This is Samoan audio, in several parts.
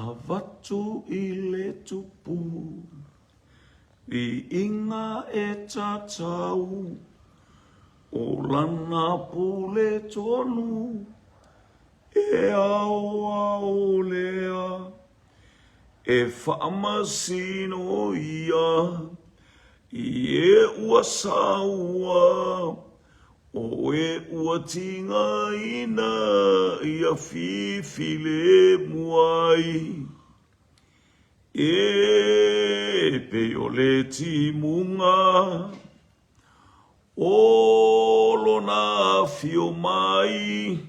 Avatu i le Tupu, viiga e tatau, O lana pule tonu e aoao lea, E faamasino ia i e ua saua, O e ua tigaina ia fifilemu ai. E pei o le timuga o lona afio mai,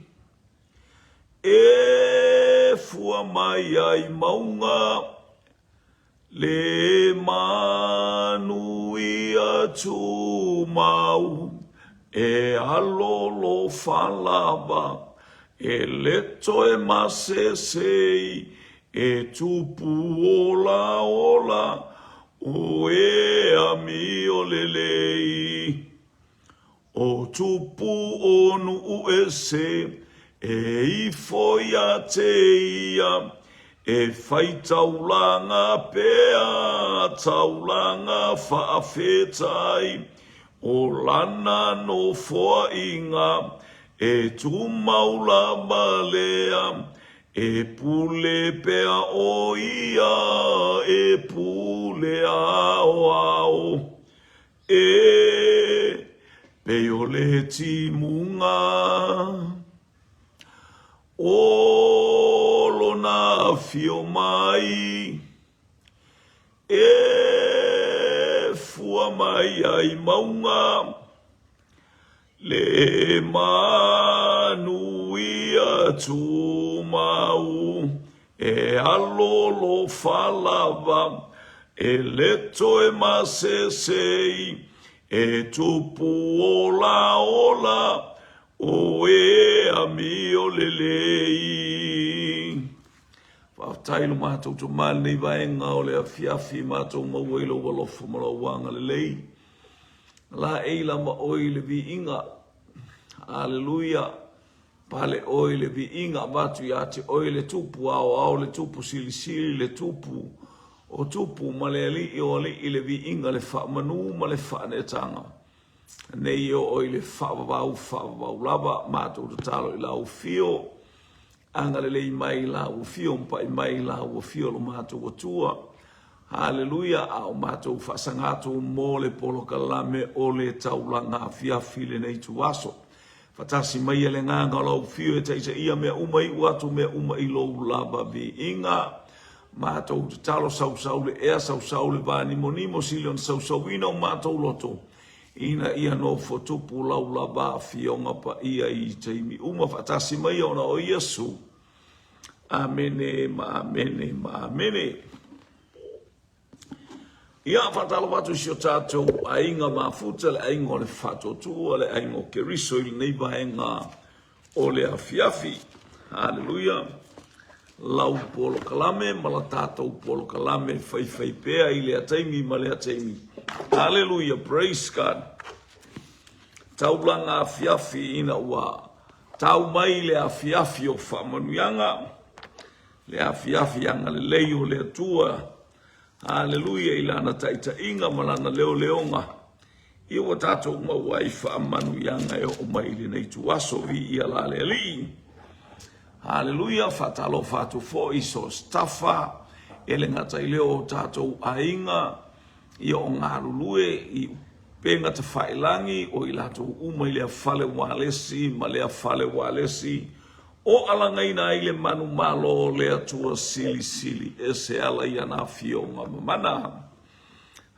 e fua mai ai mauga Le manuia tumau e alolofa lava, e le toe masese e tupu olaola, o e amio lelei. O Tupu o Nuuese e ifo ia te ia, e whai taulanga pea, taulanga whaawhetai, o lana nofoaiga, e tumau lava lea, e pule pea o ia, e pule aoao. E pei o le timuga o lona afio mai, E fua mai ai mauga le manuia tumau. E alolofa lava, e le toe masese e tupu olaola, o e amio lelei. Faafetai lo matou tama i lenei vaega o le afiafi matou maua i lou alofa ma lou agalelei. Laei lava oe i le viiga. Aleluia. Pale oe i le viiga, avatu ia te oe le Tupu aoao, le Tupu silisili, le Tupu o Tupu ma le Alii o alii, le viiga, le faamanu ma le faaneetaga. Nei e oo i le faavavau, faavavau lava, matou tatalo i lau afio, agalelei mai i lau afio, pai mai i lau afio lo matou Atua. Haleluia, a o matou faasaga atu mo le polokalame o le taulaga afiafi i lenei ituaso. Faatasi maia le agaga o lau afio e taitaia mea uma iu atu mea uma i lou lava viiga. Matou tatalo sausau le ea sausau le vanimonimo sili ona sausauina o matou loto ina ia nofo tupu lau lava afioga paia i taimi uma faatasi maia ona o Iesu. Amene ma amene ma amene. Ia, faatalofa atu i si o tatou aiga mafuta, le aiga o le Faatuatua, le aiga o Keriso i lenei vaega o le afiafi. Haleluia! Lau polokalame ma la tatou polokalame faifai pea i lea taimi ma lea taimi. Haleluia! Praise God! Taulaga afiafi ina ua tau mai le afiafi o faamanuiaga, le afiafi agalelei o le Atua, haleluia, i lana taitaiga ma lana leoleoga, ia ua tatou maua ai faamanuiaga e oo mai i lenei ituaso, viia la le Alii. Haleluia, faatalofa atu foi i so o se tafa, e le gata i lea o tatou aiga, ia o galulue i upega tafailagi, o i latou uma i lea fale ualesi ma lea fale ualesi, O alagaina ai le manumalo o le Atua Silisili Ese ala i ana afioga mamana.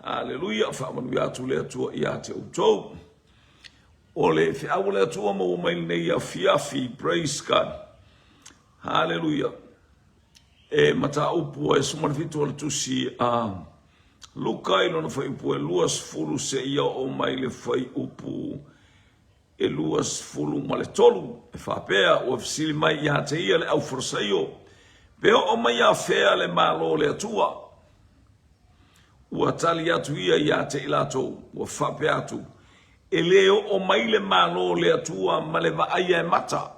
Aleluia, faamanuia atu le Atua ia te outou. O le feau a le Atua maua mai lenei afiafi, praise God. Haleluia. E mataupu e 17 o le tusi a Luka i lona fuaiupu e 20 seia oo mai le fuaiupu e 23, e faapea, Ua fesili mai ia te ia le Aufarasaio, Pe oo mai afea le Malo o le Atua? Ua tali atu ia ia te i latou, ua faapea atu, E le oo mai le Malo o le Atua ma le vaaia e mata.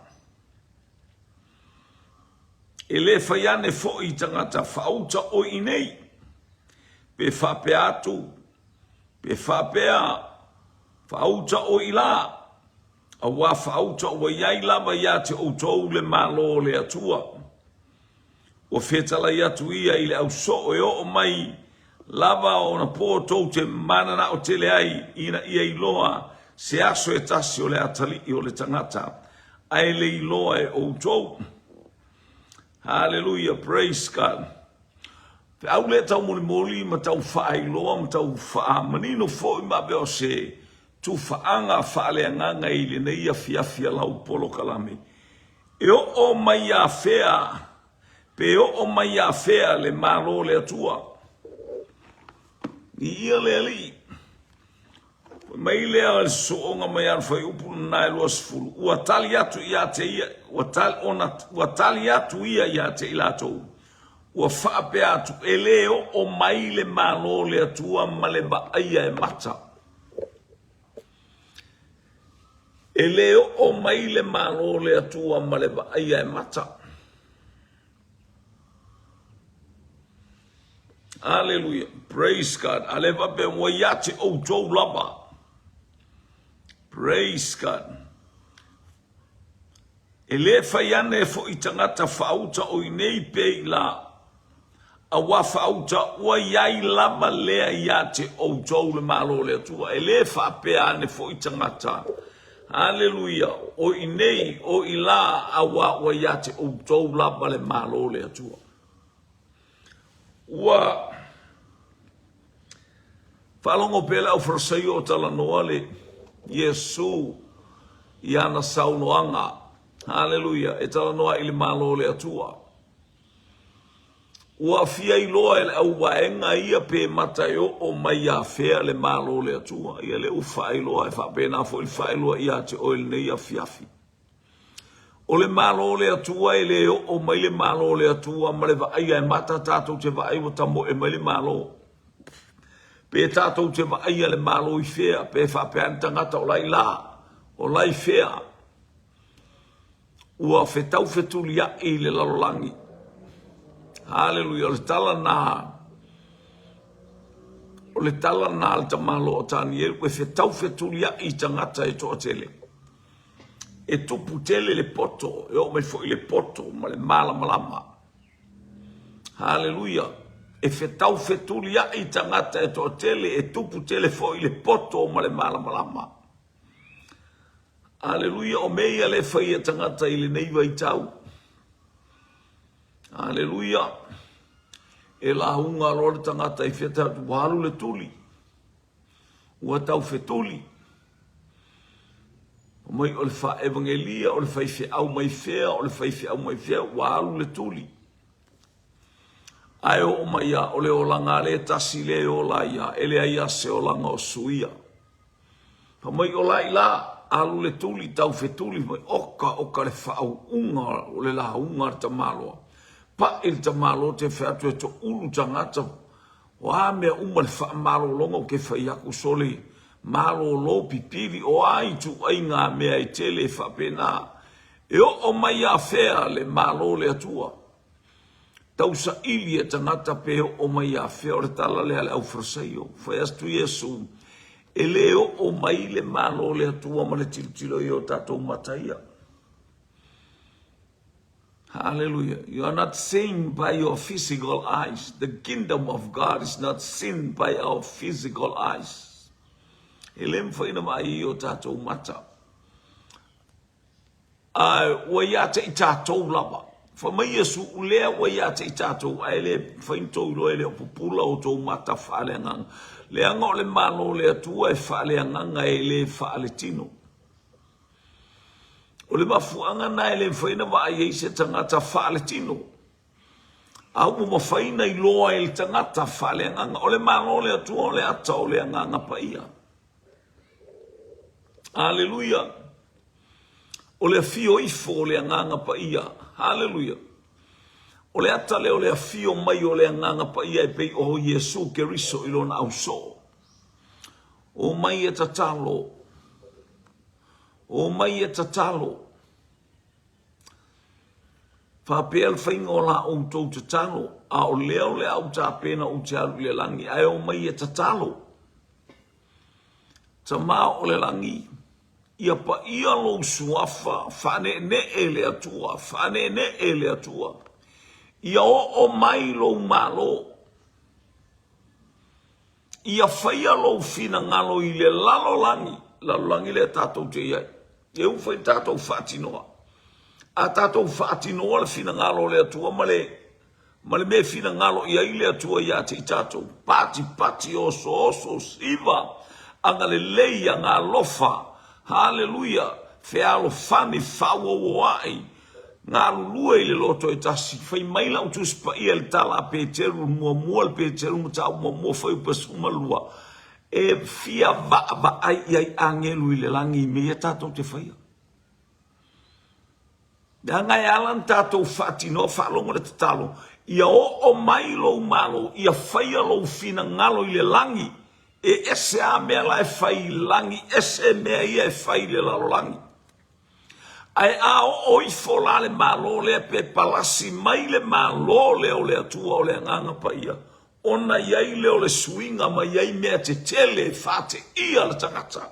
E le fai ane foi i tagata faauta oe i nei, pe faapea atu, pe faapea faauta oe i la, auā faauta ua i ai lava ia te outou le Malo o le Atua. Ua fetalai atu ia i le au soo e oo mai lava ona po tou te mananao tele ai ina ia iloa se aso e tasi o le atalii o le tagata, ae le iloa e outou. Haleluia, praise God. Feau lea taumolimoli ma tau faailoa ma tau faamanino foi ma avea o se tufaaga faaleagaga i lenei afiafi a lau polokalame. E oo mai ia fea, pe oo mai ia fea le Malo o le Atua? Viia le Alii. Fai mai lea o le sosooga mai a le fuaiupu lena e 20, ua tali atu ia te ia, ua tali, ona, ua tali atu ia ia te i latou, ua faapea atu, e le oo mai le Malo o le Atua ma le vaaia e mata. E le oo mai le Malo o le Atua ma le vaaia e mata. Aleluia. Praise God. A le faapea ua ia te outou lava. Praise God. E le fai ane foi tagata faauta o i nei pe i la, auā faauta ua i ai lava lea ia te outou le Malo o le Atua. E le faapea ane foi tagata, Aleluia, o i nei, o i la, auā ua ia te outou lava le Malo o le Atua. Ua Faalogo pea le aufarasaio o talanoa le Iesu i ana saunoaga, haleluia, e talanoa i le Malo o le Atua. Ua fia iloa e le auvaega ia pe mata e oo mai ia fea le Malo o le Atua. Ia lea ua faailoa e faapena foi le faailoa ia te oe i lenei afiafi. O le Malo o le Atua e le oo mai le Malo o le Atua ma le vaaia e mata tatou te vaai ua tamoe mai le Malo. Pe tatou te vaaia le Malo i fea, pe faapea ni tagata o la i la, o la i fea. Ua fetau fetuliai i le lalolagi. Haleluia, o le tala na o le tala na a le tamaloa o Tanielu, e fetau fetuliai i tagata e toatele. E tupu tele le poto, e oo mai foi le poto ma le malamalama. Haleluia! E fetau fetuliai tagata e toatele, e tupu tele foi le poto ma le malamalama. Haleluia! O mea ia le fai e tagata i lenei vaitau. Haleluia! E lauga loa le tagata i fea atu, ua alu le tuli. Ua tau fetuli. Mai o le faaevagelia, o le faifeau mai fea, o le faifeau mai fea, ua alu le tuli. Ae oo mai ia, o le olaga a le tasi lea e ola ai ia, e leai a se olaga o suia. Fai mai o la i la, alu le tuli, tau fetuli, mai oka, oka le faauuga o le lauga a le tamaloa. Pai le tamaloa te fai atu e toulu tagata, O a mea uma le faamalologa ou te fai atu sole malolo pipili o a ituaiga mea e tele e faapena e oo mai ia fea le Malo o le Atua. Tausaili e tagata pe oo mai ia fea o le tala lea a le aufarasaio. Fai atu Iesu, e le oo mai le Malo o le Atua ma le tilotilo i o tatou mata ia. Hallelujah. You are not seen by your physical eyes. The kingdom of God is not seen by our physical eyes. E le mafai ona vaai i o tatou mata. A ua ia te i tatou lava. Fai mai Iesu, lea ua ia te i tatou, ae le mafai ona tou iloa e le o pupula o tou mata faaleagaga. Leaga o le Malo o le Atua e faaleagaga e le faaletino. O le mafuaaga lena e le mafai ona vaai ai se tagata faaletino. A ua mafai ona iloa e le tagata faaleagaga. O le Malo o le Atua o le ata o le Agaga Paia. Aleluia! O le afio ifo o le Agaga Paia. Aleluia! O le ata lea o le afio mai o le Agaga Paia e pei o Iesu Keriso i lona ausoo. O mai e tatalo. O mai e tatalo. Faapea le faiga o la outou tatalo, a o lea o le a ou tapena ou te alu i le lagi, ae omai e tatalo. Tama o le lagi, ia paia lou suafa, faaneenee le Atua, faaneenee le Atua. Ia oo mai lou malo. Ia faia lou finagalo i le lalolagi, lalolagi lea tatou te i ai. E ui foi tatou faatinoa. A tatou faatinoa le finagalo o le Atua ma le ma le mea e finagalo i ai le Atua ia te i tatou, patipati, osooso, siva, agalelei, agalofa, haleluia, fealofani, faauauoai, Galulue i le loto e tasi. Fai mai lau Tusi Paia i le tala a Peteru, muamua le Peteru mataupu muamua fuaiupu 12, e fia vaavaai i ai agelu i le lagi i mea ia tatou te faia. Leaga e ala ona tatou faatinoa faalogo le tatalo, ia oo mai lou malo, ia faia lou finagalo i le lagi, e ese a mea la e fai i lagi, ese mea ia e fai i le lalolagi. Ae a oo ifo la le Malo lea pe palasi mai le Malo lea o le Atua o le Agaga Paia, ona i ai lea o le suiga ma i ai mea tetele e faateia le tagata.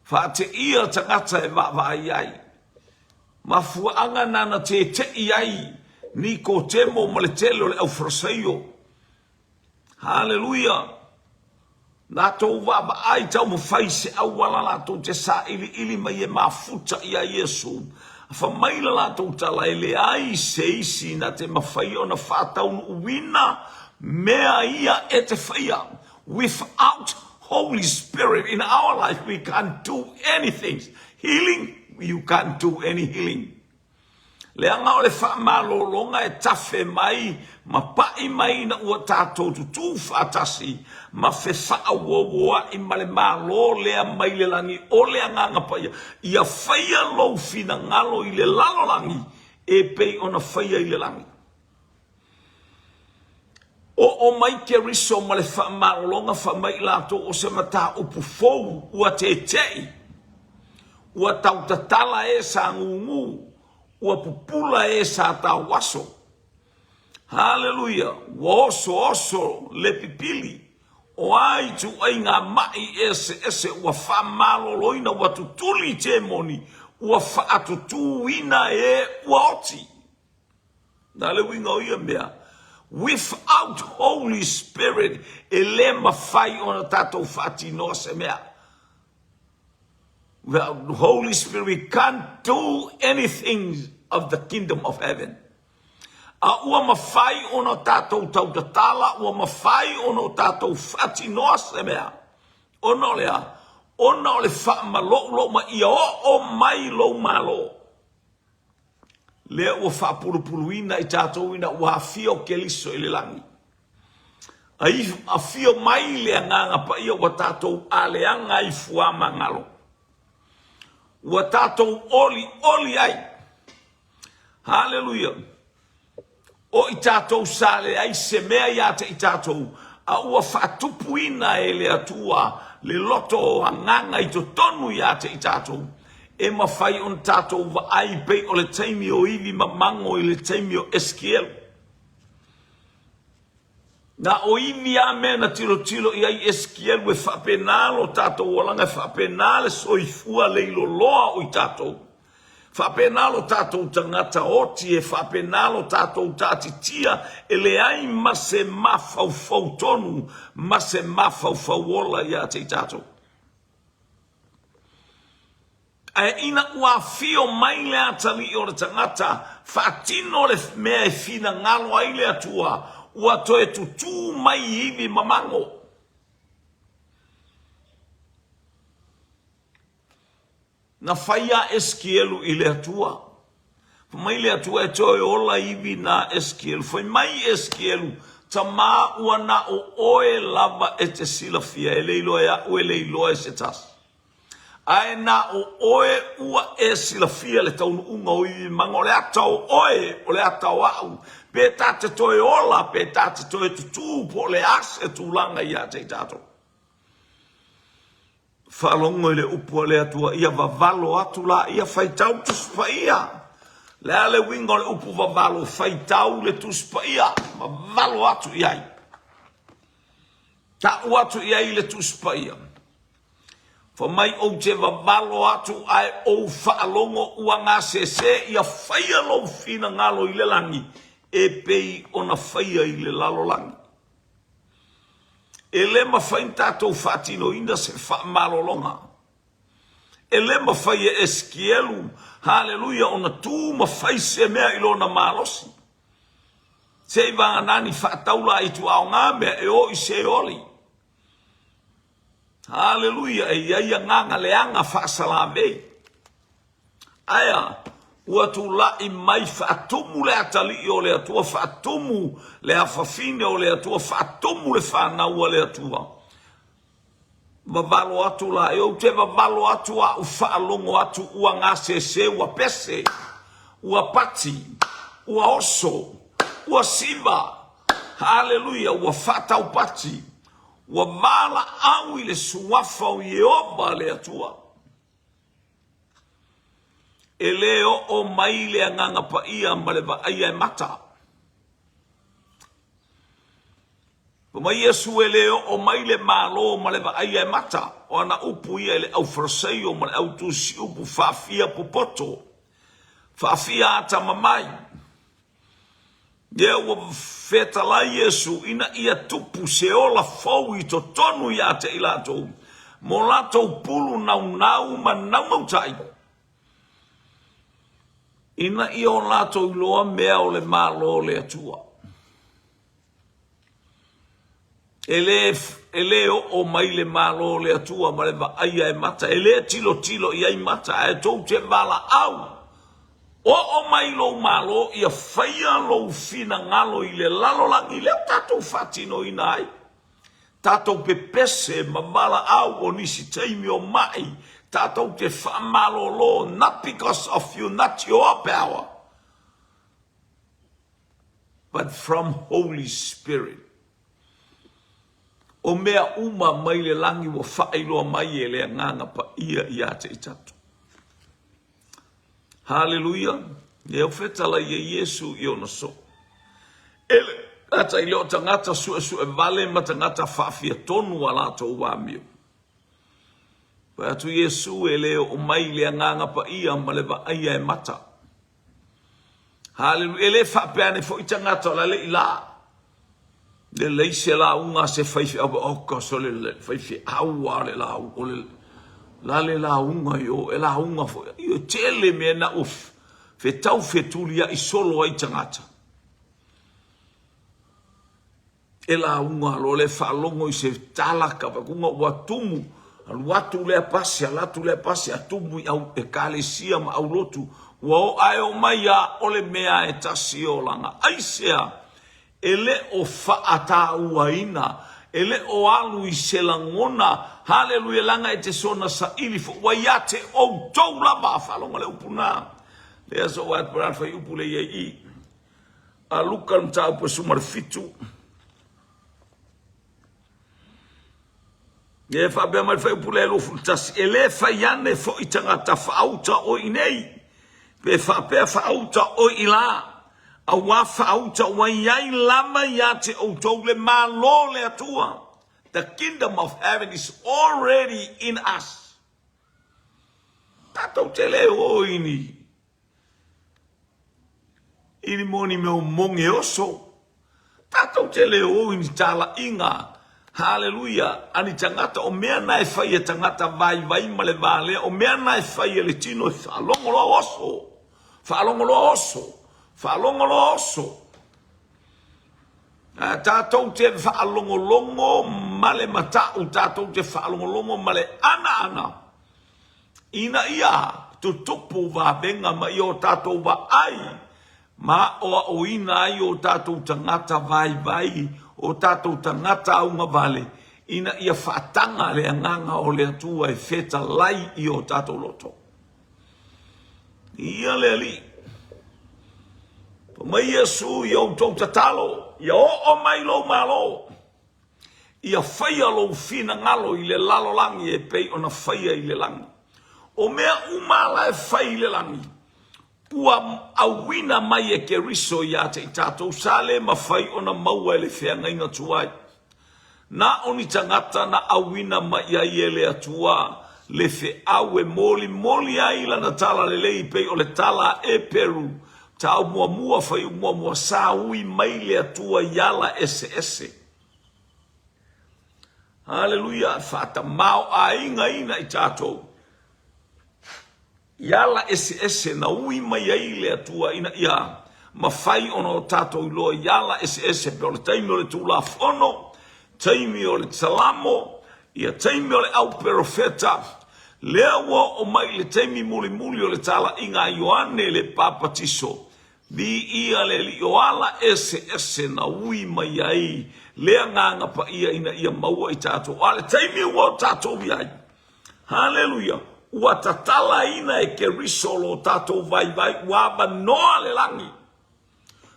Faateia le tagata e vaavaai ai. Mafuaaga na na tete'i ai Nikotemo ma le tele o le aufarasaio. Haleluia! Latou vaavaai taumafai se auala latou te sailiili mai e mafuta iā Iesu. Fa mai la latou tala e leai se isi na te mafai ona faataunuuina mea ia e te faia. Without Holy Spirit in our life we can't do anything. Healing, you can't do any healing. Leaga o le faamalologa e tafe mai ma paʻi mai ina ua tatou tutū faatasi ma fefaauouoaʻi ma le Malo lea mai le lagi o le Agaga Paia, ia faia lou finagalo i le lalolagi e pei ona faia i le lagi. Oo mai Keriso ma le faamalologa fai mai i latou o se mataupu fou ua teteʻi, ua tautatala e sa gugū, ua pupula e sa tauaso. Haleluia! Ua osooso le pipili, o a ituaiga maʻi eseese ua faamaloloina, ua tutuli temoni, ua faatutūina e ua oti. Na le uiga o ia mea, without Holy Spirit, e le mafai ona tatou faatinoa se mea. Without Holy Spirit, we can't do anything of the kingdom of heaven. A ua mafai ona tatou tautatala, ua mafai ona tatou faatinoa se mea. Ona o le a? Ona o le faamaloulou mai ia oo mai lou malo. Lea ua faapulupuluina i tatou ina ua afio Keriso i le lagi. A afio mai le Agaga Paia ua tatou aleaga ai fuamagalo. Ua tatou olioli ai. Haleluia. O i tatou sa leai se mea ia te i tatou, a ua faatupuina e le Atua le loto o agaga i totonu ia te i tatou, e mafai ona tatou vaai pei o le taimi o ivi mamango i le taimi o Esekielu. Na o ivi a mea na tilotilo i ai Esekielu e faapena lo tatou olaga, e faapena le soifua leiloloa o i tatou. Faapena lo tatou tagata oti, e faapena lo tatou taatitia, e leai ma se mafaufau tonu ma se mafaufau ola ia te i tatou. Ae ina ua afio mai le atalii o le tagata, faatino le mea e finagalo ai le Atua, ua toe tutū mai ivi mamago. Na fai a Esekielu i le Atua. Fai mai le Atua e toe ola ivi na Esekielu. Fai mai Esekielu, Tamā ua na o oe lava e te silafia, e le iloa e aʻu, e le iloa e se tasi. Ae na o oe ua e silafia le taunuuga o ivi maga, o le ata o oe, o le ata o aʻu, pe ta te toe ola, pe ta te toe tutū, po o le a se tulaga ia te i tatou. Faalogo i le upu a le Atua, ia vavalo atu laia, faitau Tusi Paia. Le a le uiga o le upu vavalo? Faitau le Tusi Paia, vavalo atu i ai. Tau atu i ai le Tusi Paia. Fai mai ou te vavalo atu ae ou faalogo ua gasese ia faia lou finagalo i le lagi e pei ona faia i le lalolagi. E le mafai ona tatou faatinoina se faamalologa. E le mafai e Esikielu, haleluia, ona tu ma fai se mea i lona malosi. Se i vagana ni faataula i tuaoga mea e o i Seoli. Haleluia, e i ai agaga leaga faasalavei. Aea, ua tulai mai faatumu le atalii o le Atua, faatumu le afafine o le Atua, faatumu le fanau a le Atua. Vavalo atu la, e ou te vavalo atu a ou faalogo atu ua gasese, ua pese, ua pati, ua oso, ua siva, haleluia, ua faataupati, Ua valaau i le suafa o Ieova le Atua. E le oo mai le Agaga Paia ma le vaaia e mata. Fai mai Iesu e le oo mai le Malo ma le vaaia e mata. O ana upu ia i le aufarasaio ma le autusiupu faafia popoto, faafia atamamai. Lea ua fetalai Iesu ina ia tupu se ola fou i totonu ia te i latou, mo latou pulu naunau ma naunautai, ina ia o latou iloa mea o le Malo o le Atua. E le, e le oo mai le Malo o le Atua ma le vaaia e mata, e le tilotilo i ai mata, ae tou te valaau. Oo mai lou Malo ia faia lou finagalo i le lalolagi lea ua tatou faatinoina ai. Tatou pepese ma valaau o nisi taimi o mai, tatou te faamalolo, not because of you, not your power, but from Holy Spirit. O mea uma mai le lagi ua faailoa mai e le Agaga Paia ia te i tatou. Haleluia! Lea ua fetalai e Iesu i ona soo. E le gata i lea o tagata suesue vale ma tagata faafiatonu a latou amio. Fai atu Iesu e le oo mai le Agaga Paia ma le vaaia e mata. Haleluia. E le faapea ane foi tagata o la le i la. Lelei se lauga a se faifeau, oh gosh, o le faifeau a le lau, o le la le lauga i o, e lauga foi. Io tele mea na ua fetau fetuliai solo ai tagata. E lauga loa le faalogo i se tala ka vakuga ua tumu, alu atu lea pasi, ala atu lea pasi, a tumu i au ekalesia ma aulotu, ua o ae o mai a o le mea e tasi olaga. Aisea? E le o faatauaina, e le o alu i se lagona, haleluia, leaga e te soona saili fo, ua ia te outou lava a faalogo le upu na. Lea so ua atu fai upu le ia i. A Luka le mataupu e 17. E faapea mai le fuaiupu lea 21, e le fai ane foi tagata faauta oe i nei, pe faapea faauta oe i la, auā faauta ua i ai lava ia te outou le Malo o le Atua. The kingdom of heaven is already in us. Tatou te le o i ni I ni moni mea o moge oso. Tatou te le o i ni talaiga, haleluia, a ni tagata, o mea na e fai e tagata vaivai ma le valea, o mea na e fai e le tino e faalogo loa oso, faalogo loa oso, faalogo loa oso. A tatou te faalogologo ma le matau, tatou te faalogologo ma le anaana, Ina ia tutupu vavega ma i o tatou vaai ma aoaoina ai o tatou tagata vaivai, o tatou tagata augavale, ina ia faataga le Agaga o le Atua e fetalai i o tatou loto. Ia le Alii, fai mai Iesu i outou tatalo, ia oo mai lou Malo. Ia faia lou finagalo i le lalolagi e pei ona faia i le lagi. O mea uma la e fai i le lagi, Ua auina mai e Keriso ia te i tatou sa le mafai ona maua e le feagaiga tuai. Na o ni tagata na auina mai ai e le Atua le feau e molimoli ai lana talalelei pei o le tala a Eperu, tau muamua faiu muamua sa ui mai le Atua i ala eseese. Haleluia! Faatamaoaigaina i tatou. I ala eseese na ui mai ai le Atua ina ia mafai ona o tatou iloa i ala eseese pei o le taimi o le Tulafono, taimi o le Salamo, ia taimi o le au perofeta, lea ua oo mai i le taimi mulimuli o le talaiga a Ioane le Papatiso, viia le Alii o ala eseese na ui mai ai le Agaga Paia ina ia maua i tatou. A o le taimi ua o tatou i ai, Haleluia! Ua tatalaina e Keriso lo tatou vaivai, ua avanoa le lagi.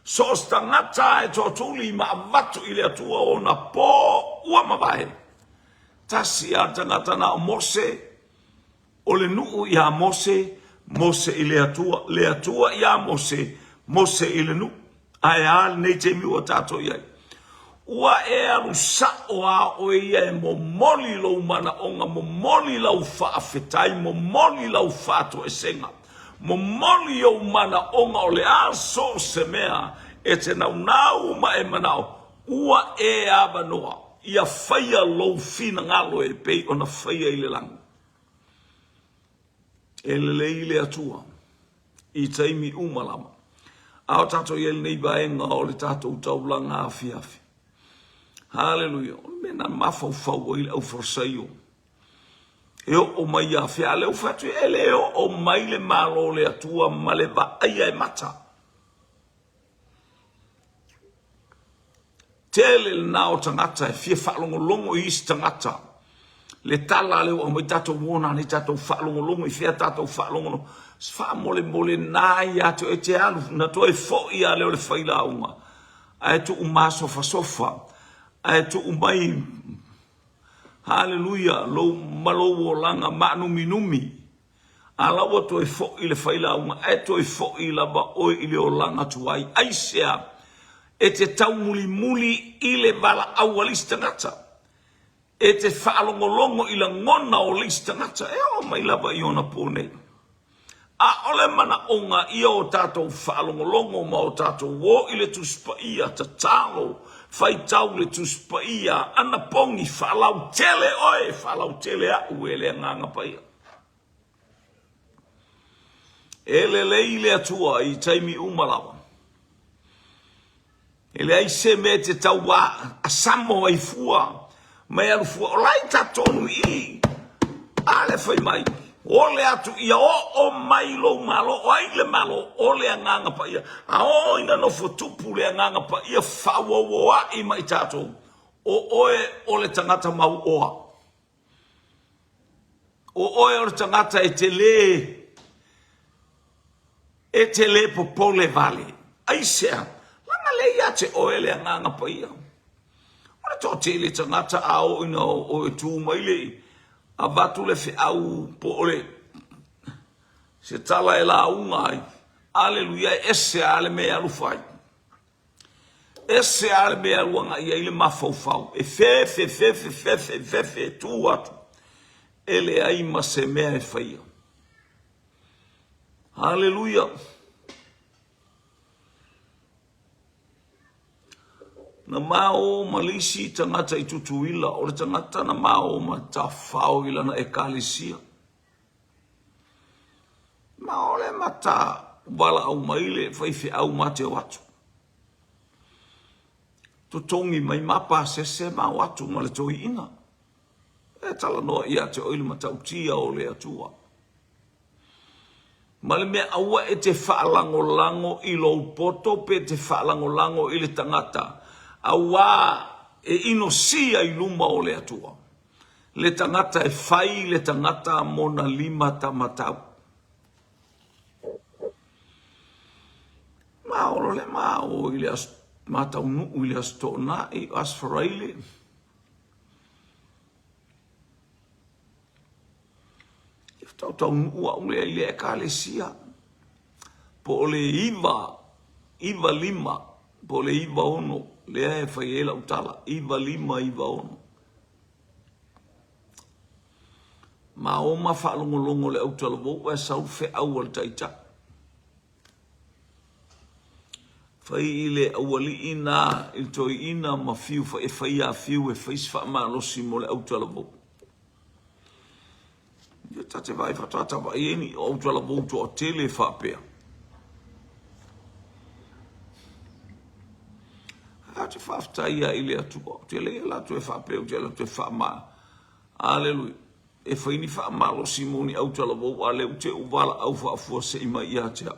So o se tagata e toatuli ma avatu i le Atua ona po ua mavae. Tasi a le tagata na o Mose, o le nuu iā Mose, Mose i le Atua, le Atua iā Mose, Mose i le nuu. Ae a lenei taimi ua tatou i ai? Ua e alu sa'o a oe ia e momoli lou manaoga, momoli lau faafetai, momoli lau faatoesega, momoli ou manaoga o le a so o se mea e te naunau ma e manao, ua e avanoa ia faia lou finagalo e pei ona faia i le lagi. E lelei le Atua i taimi uma lava. A o tatou i ai lenei vaega o le tatou taulaga afiafi. Haleluia. O le mea na mafaufau ai le aufarasaio. E oo mai ia fea, a lea ua fai atu, e le oo mai le Malo o le Atua ma le vaaia e mata. Tele lena o tagata e fia faalogologo i isi tagata. Le tala lea ua aumai tatou ona nei tatou faalogologo i fea tatou faalogologo. Faamolemole na ia te oe te alu na toe foi a lea o le failauga. Ae tuu masofasofa, ae tuu mai haleluia lou ma lou olaga maanuminumi. A la ua toe foi le failauga, ae toe foi lava oe i le olaga tuai. Aisea? E te taumulimuli i le valaau a le isi tagata. E te faalogologo i lagona o le isi tagata. E oo mai lava i ona po nei. ʻAʻole manaʻoga ia o tatou faalogologo ma o tatou o i le Tusi Paia, tatalo, faitau le Tusi Paia, anapogi, faalautele oe, faalautele aʻu e le Agaga Paia. E lelei le Atua i taimi uma lava. E leai se mea e te tau asamo ai fua ma e alu fua. O la e ta tonu i i. A le fai mai, ole atu ia oo mai lou malo, o ai le malo, o le Agaga Paia. A oo ina nofo tupu le Agaga Paia faauauoa'i ma i tatou, o oe o le tagata mauoa. O oe o le tagata e te lē e te lē popole vale. Aisea? Leaga lea ia te oe le Agaga Paia. O le toatele tagata a oo ina o e tu mai le avatu le feau po o le se tala e lauga ai, aleluia, e ese lava le mea e alu fai. Ese lava le mea e alu agai i ai le mafaufau, e fefe, fefe, fefe, fefe, e tu atu, e leai ma se mea e faia. Haleluia! Na mao ma le isi tagata i Tutuila, o le tagata na mao ma tafao i lana ekalesia. Ma o le mata valaau mai le faifeau ma te o atu. Totogi mai ma pasese ma o atu ma le toiina. E talanoa ia te oe le matautia o le Atua. Ma le mea aua e te faalagolago i lou poto pe te faalagolago i le tagata, auā e inosia i luma o le Atua. Le tagata e fai le tagata mona lima tamatau. Ma olo le ma o i le aso, ma taunuu i le Aso Toonai, Aso Faraile. E tautaunuu au lea i le ekalesia. Po o le 9, 9 5, po o le 9 6, lea e fai ai lau tala, 9 5, 9 6. Ma o ma faalogologo le autalavou ae sau le feau a le Taitai. Fai i le aualii na i le toeaina ma fiu fai e fai a fiu e fai se faamalosi mo le autalavou. Ia ta te vaai faatoa ta vaai ai ni autalavou toatele faapea. Ae ou te faafetai lava i le Atua. Ou te le alu atu e faapea, ou te alu atu e faama. Aleluia. E fai ni faamalosi mo ni autalavou, a o lea ou te valaau faafuasei mai ia te au.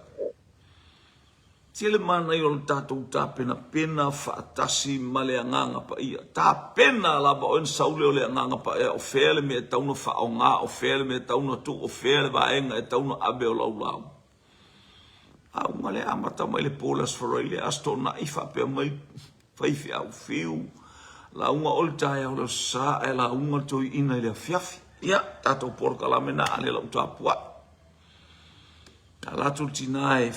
Tele manaia o le tatou tapenapena faatasi ma le Agaga Paia. Tapena lava oe na sau lea o le Agaga Paia, o fea le mea e tatau ona faaaoga, o fea le mea e tatau ona tuu, o fea le vaega e tatau ona ave o lau lauga. Lauga lea amata mai le po le Aso Faraile, le Aso Toonai faapea mai faifeau fiu, lauga o le taeao le Aso Sa ae lauga le toeaina i le afiafi. Ia, tatou polokalame na a le lau tapuai. A latou tina e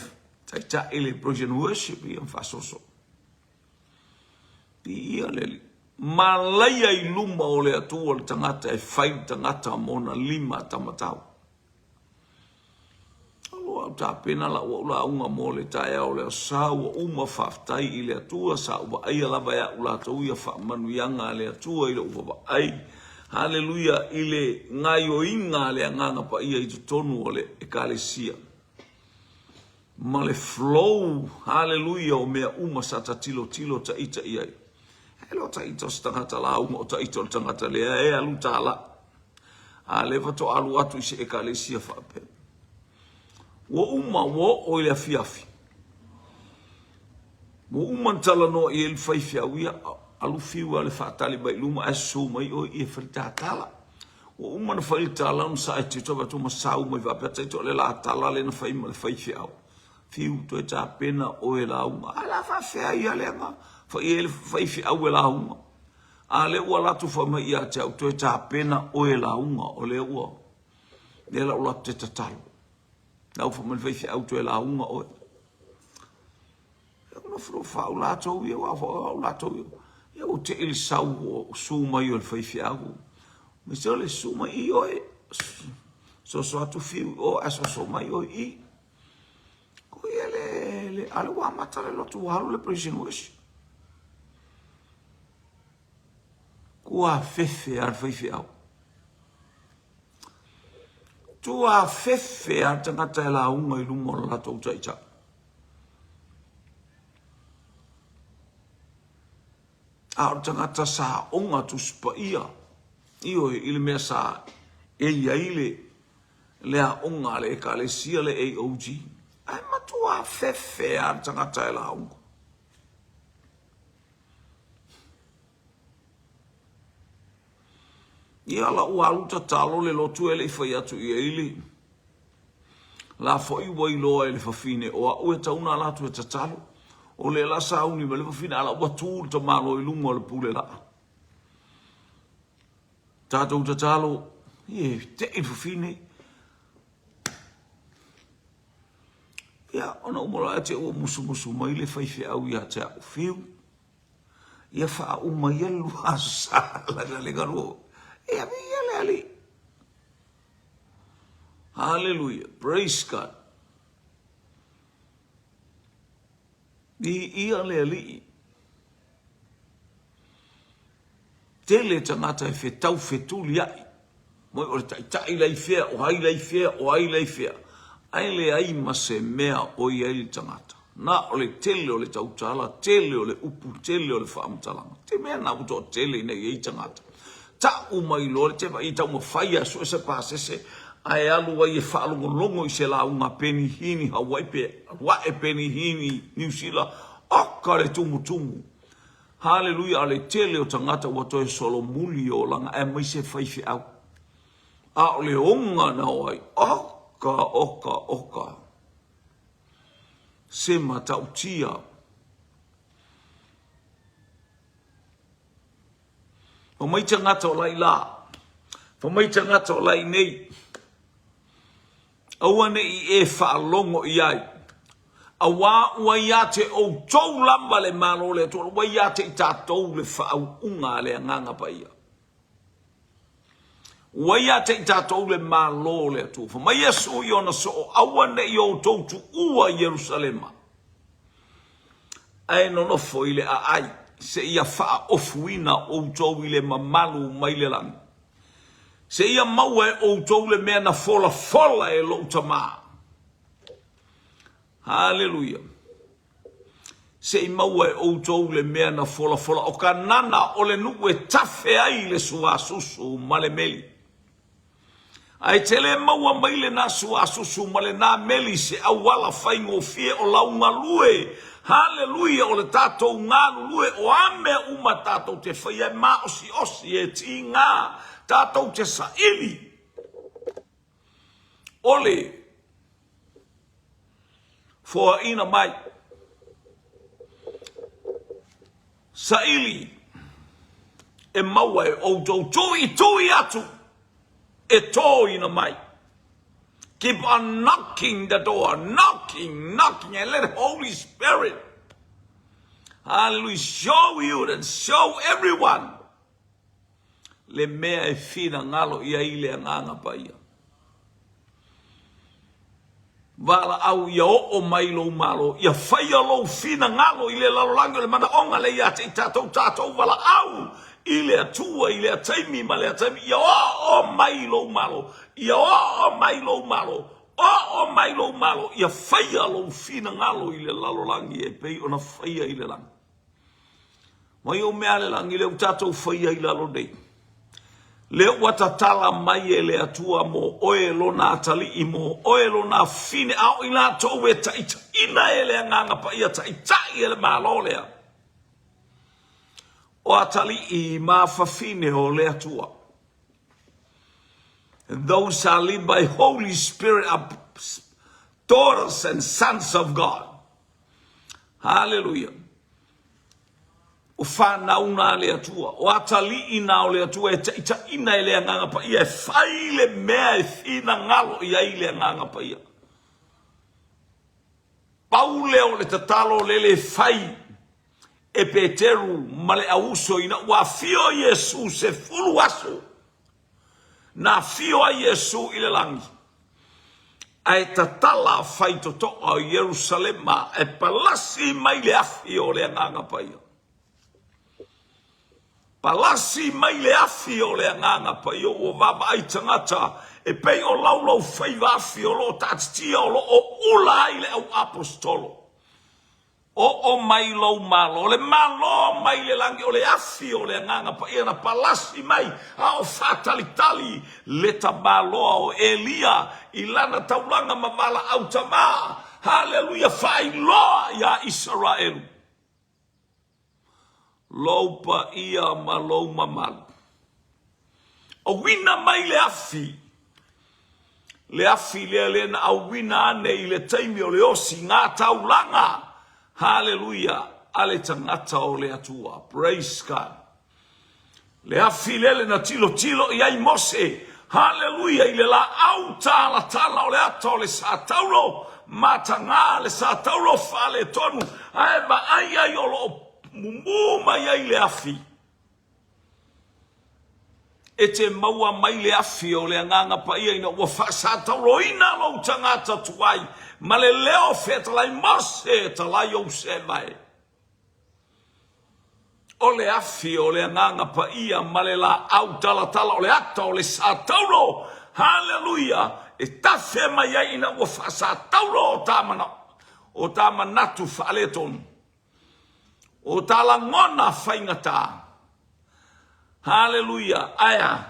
taitai le praise and worship ia ma faasoso. Viia le Alii. Malaia i luma o le Atua le tagata e fai le tagata ma ona lima tamatau. Ua ou tapena lau au lauga mo le taeao o le Aso Sa ua uma faafetai i le Atua sa ou vaaia lava e au latou ia faamanuiaga a le Atua i lou vavaai Haleluia i le gaioiga a le Agaga Paia i totonu o le Ekalesia ma le flow haleluia o mea uma sa ta tilotilo ta ita i ai. E le o ta ita o se tagata lauga o ta ita o le tagata lea e alu tālā. A lea faatoa alu atu i se ekalesia faapea. Ua uma, ua oo i le afiafi. Ua uma ona talanoa i ai le faifeau ia, alu fiu lava le faatali mai i luma ae susu mai oe i e fai le ta tala. Ua uma ona fai le tala ona sa e tito atu ma sau mai faapea taito o le la tala lea na fai ma le faifeau. Fiu toe tapena oe lauga. A la faafea ia lea na fai ai le faifeau e lauga. A lea ua alu atu fai mai ia te au toe tapena oe lauga o lea ua lea la ua te tatalo. Lau fai mai le faifeau toe lauga oe. Nofonofo au latou ia, aua foi o au latou ia. Ia ua tei le sau o su mai o le faifeau. Me se o le su mai i oe. Soso atu fiu i o, ae soso mai oe i. Ko ia le, le, ale ua amata le lotu ua alu le praise and worship. Kua fefe a le faifeau. Tua fefe a le tagata e lauga i luma o le latou taitai. A o le tagata sa oga Tusi Paia, ioe, i le mea sa e i ai le, le aoga a le Ekalesia le AOG. Ae matua fefe lava le tagata e lauga. Ia la ua alu tatalo le lotu e le i fai atu i ai le la foi ua iloa e le fafine o au e tatau ona ala atu e tatalo. O lea la sauni mai le fafine a la ua tu le tamaloa i luga o le pule laa. Tatou tatalo, e tei le fafine. Ia, ona uma loa te ua musumusu mai le faifeau ia te au, Fiu, ia faauma ia le lua Aso Sa leaga le galua. Ia, viia le Alii. Hallelujah. Praise God. Viia le Alii. Tele tagata e fetau fetuliai. Moi o le taitai la i fea, o ai la i fea, o ai la i fea. Ae leai ma se mea o i ai le tagata. Na o le tele o le tautala, tele o le upu, tele o le faamatalaga. Te mea na ua toatele ina i ai tagata. Tau mai loa le teva i taumafai a sue se pasese ae alu ai e faalogologo i se lauga a Penihini Hawaii pe alu ae Penihini Niu Sila. Oka le tumutumu! Haleluia! A o le tele o tagata ua toe solomuli i olaga aemaise faifeau. A o le oga na o ai, oka, oka, oka. Se matautia. Fa mai tagata o lai la, fa mai tagata o lai nei. Aua ne i e faalogo i ai. Auā ua ia te outou lava le Malo o le Atua, ua ia te i tatou le faauuga a le Agaga Paia. Ua ia te i tatou le Malo o le Atua. Fai mai Iesu i ona soo, aua ne i outou tuua Ierusalema, ae nonofo i le aai, seia faaofuina outou i le mamalu mai le lagi. Seia maua e outou le mea na folafola e lou Tamā. Haleluia! Se i maua e outou le mea na folafola o Kanana o le nuu e tafe ai le suasusu ma le meli. Ae te le maua mai lena suasusu ma lena meli se auala faigofie o laugalue. Haleluia! O le tatou galulue o a mea uma tatou te faia e maosiosi e tiga tatou te saili o le foaina mai. Saili e maua e outou tuitui atu e tōina mai. Keep on knocking the door, knocking, knocking, and let Holy Spirit, hallelujah, show you and show everyone le mea e finagalo i ai le Agaga Paia. Valaau ia oo mai lou malo, ia faia lou finagalo i le lalolagi o le manaoga lea ia te i tatou, tatou valaau i le Atua i lea taimi ma lea taimi, ia oo mai lou malo, ia oo mai lou malo, oo mai lou malo, ia faia lou finagalo i le lalolagi e pei ona faia i le lagi. Mai ou mea a le lagi lea ua tatou faia i lalo nei. Lea ua tatala mai e le Atua mo oe lona atalii, mo oe lona afine, a o i latou e taitaiina e le Agaga Paia, taitai e le Malo lea. O atalii ma afafine o le Atua. And those are led by Holy Spirit are daughters and sons of God. Haleluia. O whanau nā le Atua, o atalii nā o le Atua e taitaina e le Agaga Paia e fai le mea e finagalo i ai le Agaga Paia. Pau lea o le tatalo lele e fai e Peteru ma le auuso ina ua afio Iesu 10 aso Na afio ai Iesu i le lagi, ae tatala faitotoa o Ierusalema e palasi mai le afi o le Agaga Paia. Palasi mai le afi o le Agaga Paia ua vaavaai tagata e pei o laulau faiva afi o lo o taatitia o lo o ula ai le au aposetolo. Oo mai lou Malo, o le Malo mai le lagi, o le afi o le Agaga Paia na palasi mai a o faatalitali le tamaloa o Elia i lana taulaga ma valaau tama, haleluia, faailoa iā Isaraelu lou paia ma lou mamalu. Auina mai le afi, le afi lea lea na auina ane i le taimi o le osi ngā taulaga, haleluia, a le tagata o le Atua. Praise God. Le afi lele na tilotilo i ai Mose, haleluia, i le laau talatala o le ata o le satauro, matagā le satauro faaletonu, ae vaai ai o lo o mumu mai ai le afi. E te maua mai le afi o le Agaga Paia ina ua faasatauroina lou tagata tuai ma le leo fetalai Mose talai ou seva e. O le afi o le Agaga Paia ma le laau talatala o le ata o le satauro, haleluia, e tafe mai ai ina ua faasatauro o ta manao, o ta manatu faaletonu. O ta lagona faigata. Haleluia! Aea,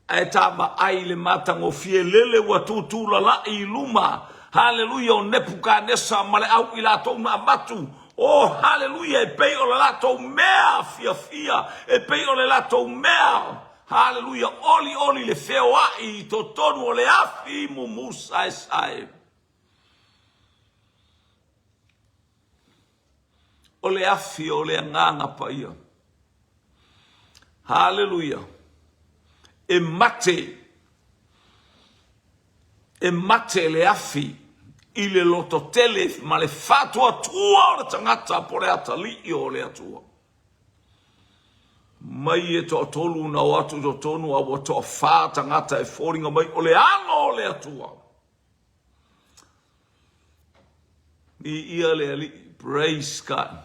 ae ta vaai i le matagofie lele ua tutulalai i luma, haleluia, o Nepukanesa ma le au i latou na avatu. O, haleluia, e pei o le latou mea fiafia, e pei o le latou mea, haleluia, olioli le feoai i totonu o le afi mumu saesae. O le afi o le Agaga Paia. Haleluia. E mate. E mate le afi. I le lototele ma le faatuatua o le tagata po o le atalii o le Atua. Mai e toatolu na o atu i totonu a ua toafa tagata e foliga mai o le alo o le Atua. Viia le Alii. Praise God.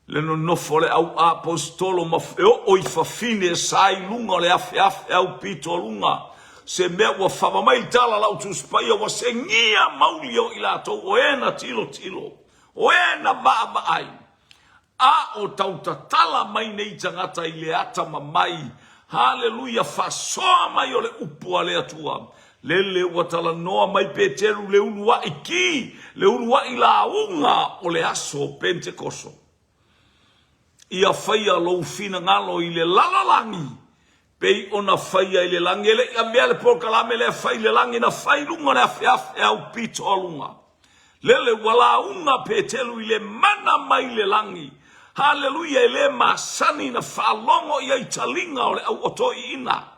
Le nonofo o le au aposetolo ma e oo i fafine sa i luga o le afeafe au pito a luga se mea ua fava mai le tala lau Tusi Paia ua segia mauli o i latou o e na tilotilo o e na vaavaai a o tautatala mai nei tagata i le atamamai Haleluia faasoa mai o le upu a le Atua Lele ua talanoa mai Peteru le uluai ki, le uluai lauga o le aso Pentekoso. Ia faia lou finagalo i le lalolagi pei ona faia i le lagi. E le i avea le polokalame lea fai i le lagi, na fai i luga o le afeafe aupito a luga. Lele ua lauga Peteru i le mana mai le lagi. Haleluia, e le masani na faalogo i ai taliga o le au otoiina.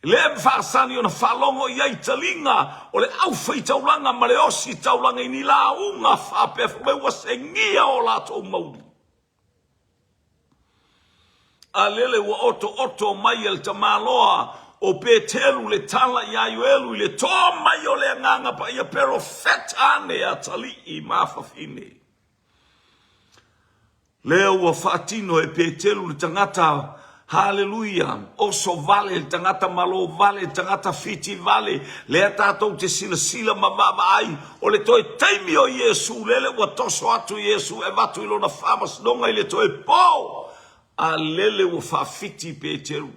E le faasani ona faalogo i ai taliga o le aufaitaulaga ma le ositaulaga i ni lauga faapea fai mai ua segia o latou mauli. A lele ua otooto mai e le tamaloa o Peteru le tala iā Ioelu i le tō mai o le Agaga Paia perofeta ane atalii ma afafine. Lea ua faatino e Peteru le tagata, haleluia, oso vale, le tagata malo vale, le tagata fiti vale, lea tatou te silasila ma vaavaai, o le toe taimi o Iesu, lele ua toso atu Iesu e avatu i lona faamasinoga i le toe po, a lele ua faafiti Peteru.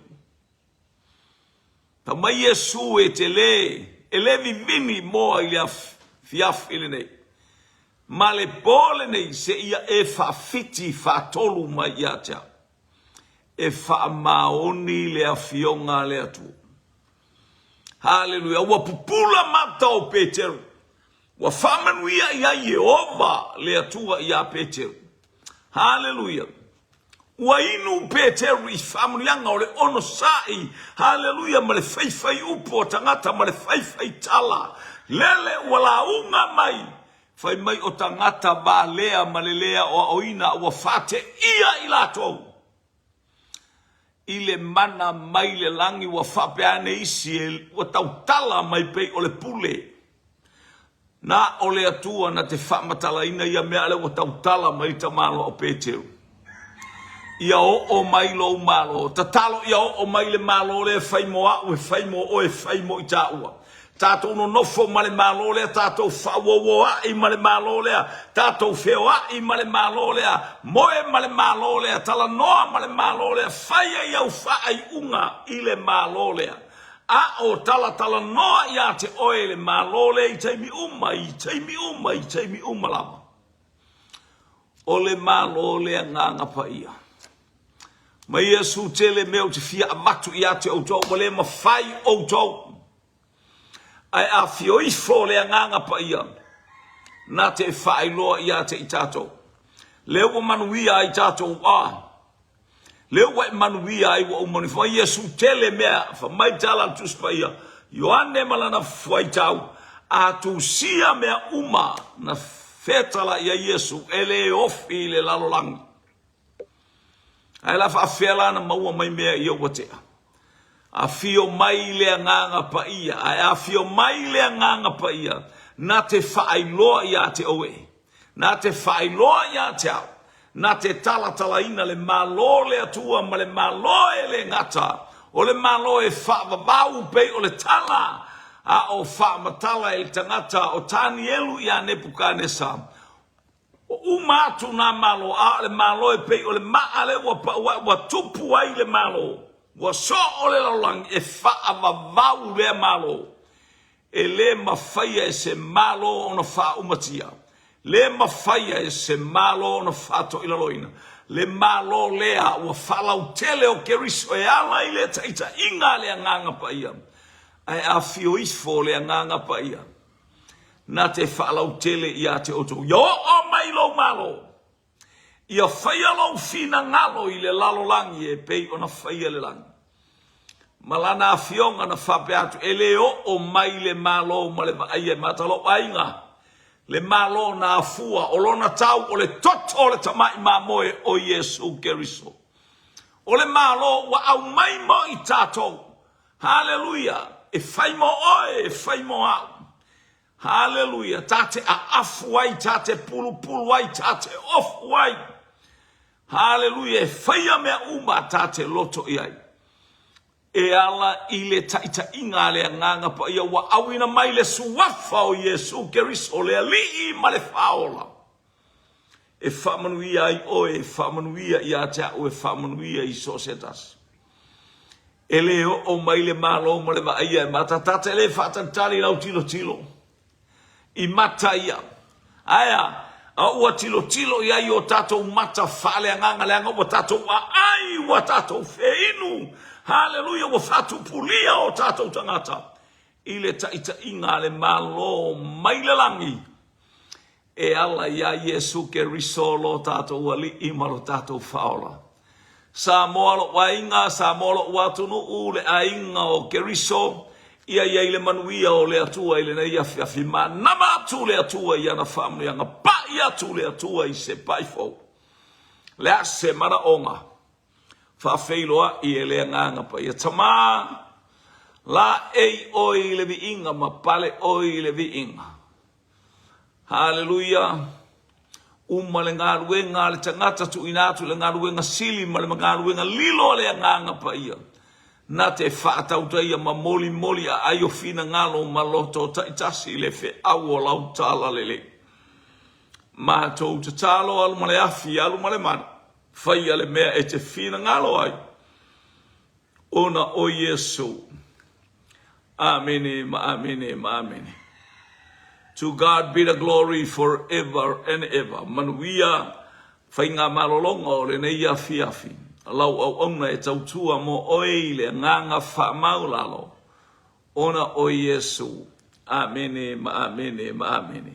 Fai mai Iesu e te le, e le vivini moa i le afiafi lenei. Ma le po lenei seia e faafiti faatolu mai ia te au, e faamaoni le Afioga a le Atua. Haleluia! Ua pupula mata o Peteru. Ua faamanuia i ai Ieova le Atua iā Peteru. Haleluia! Ua inu Peteru i faamanuiaga o le onosai, haleluia, ma le faifai upu o tagata ma le faifai tala. Lele ua lauga mai, fai mai o tagata valea ma le le aoaoina ua faateia i latou. I le mana mai le lagi ua faapea ane isi e ua tautala mai pei o le pule. Na o le Atua na te faamatalaina ia mea ale ua tautala mai tamaloa o Peteru. Ia oo mai lou malo. Tatalo ia oo mai le malo lea e fai mo au, e fai mo oe, e fai mo i taua. Tatou nonofo ma le Malo lea, tatou faauouoa'i ma le Malo lea, tatou feoa'i ma le Malo lea, moe ma le Malo lea, talanoa ma le Malo lea, fai ai au faaiuga i le Malo lea. A o talatalanoa ia te oe le Malo lea i taimi uma, i taimi uma, i taimi uma lava. O le Malo le Agaga Paia. Ma Iesu tele mea ou te fia avatu ia te outou, ua le mafai outou. Ae afio ifo le Agaga Paia, na te faailoa ia te i tatou. Lea ua manuia ai tatou a. Lea ua e manuia ai ua ou manuia. Fai Iesu tele mea, fai mai tala a le Tusi Paia, Ioane ma lana fuaitau, a tusia mea uma na fetala i ai Iesu, e le ofi i le lalolagi. Ae la faafefea la na maua mai mea ia ua tea? Afio mai le Agaga Paia, ae afio mai le Agaga Paia, na te faailoa ia te oe, na te faailoa ia te au, na te talatalaina le Malo le Atua ma le Malo e le gata, o le Malo e faavavau pei o le tala a o faamatala e le tagata o Tanielu iā Nepukanesa, Ua uma atu nā Malo, a o le Malo e pei o le maʻa lea ua pau ae ua tupu ai le Malo. Ua soo le lalolagi e faavavau lea Malo. E le mafaia e se Malo ona faaumatia. Le mafaia e se Malo ona faatoilaloina. Le Malo lea ua faalautele o Keriso e ala i le taitaiga a le Agaga Paia. Ae afio ifo le Agaga Paia. Na te faalautele ia te outou, ia oo mai lou Malo, ia faia lou finagalo i le lalolagi e pei ona faia le lagi. Ma lana afioga na faapea atu, E le oo mai le Malo ma le vaaia e mata lou aiga, le Malo na afua, o lona tau o le toto o le tamai mamoe o Iesu Keriso. O le Malo ua aumai mo i tatou. Haleluia! E fai mo oe, e fai mo au. Haleluia! Ta te aafu ai, ta te pulupulu ai, ta te ofu ai. Haleluia! E faia mea uma ta te loto i ai. E ala i le taitaiga a le Agaga Paia ua auina mai le Suafa o Iesu Keriso, le Alii ma le Faaola, e faamanuia ai oe, e faamanuia ia te au, e faamanuia i so o se tasi. E le oo mai le Malo ma le vaaia e matatata, e le faatalitali i lau tilotilo. I mata ia. Ae a? A ua tilotilo i ai o tatou mata faaleagaga, leaga ua tatou aai, ua tatou feinu, haleluia, ua faatupulia o tatou tagata i le taitaiga a le Malo mai le lagi e ala iā Iesu Keriso lo tatou Alii ma lo tatou Faaola. Samoa lo'u aiga, Samoa lo'u atunuu, le aiga o Keriso, ia i ai le manuia o le Atua i lenei afiafi. Manama atu le Atua i ana faamanuiaga, pa'i atu le Atua i se pa'i fou. Le a se manaoga faafeiloa'i e le Agaga Paia. Tama, laei oe i le viiga ma pale oe i le viiga. Haleluia! Uma le galuega a le tagata tuuina atu le galuega sili ma le galuega lilo a le Agaga Paia na te faatautaia ma molimoli aai o finagalo ma loto taitasi i le feau o lau talalelei. Matou tatalo alu ma le afi, alu ma le manu, faia le mea e te finagalo ai. Ona o Iesu. Amene ma amene ma amene. To God be the glory for ever and ever. Manuia faigamalologa o lenei afiafi. Lau auauna e tautua mo oe i le agaga faamaualalo ona o Iesu. Amene ma amene ma amene.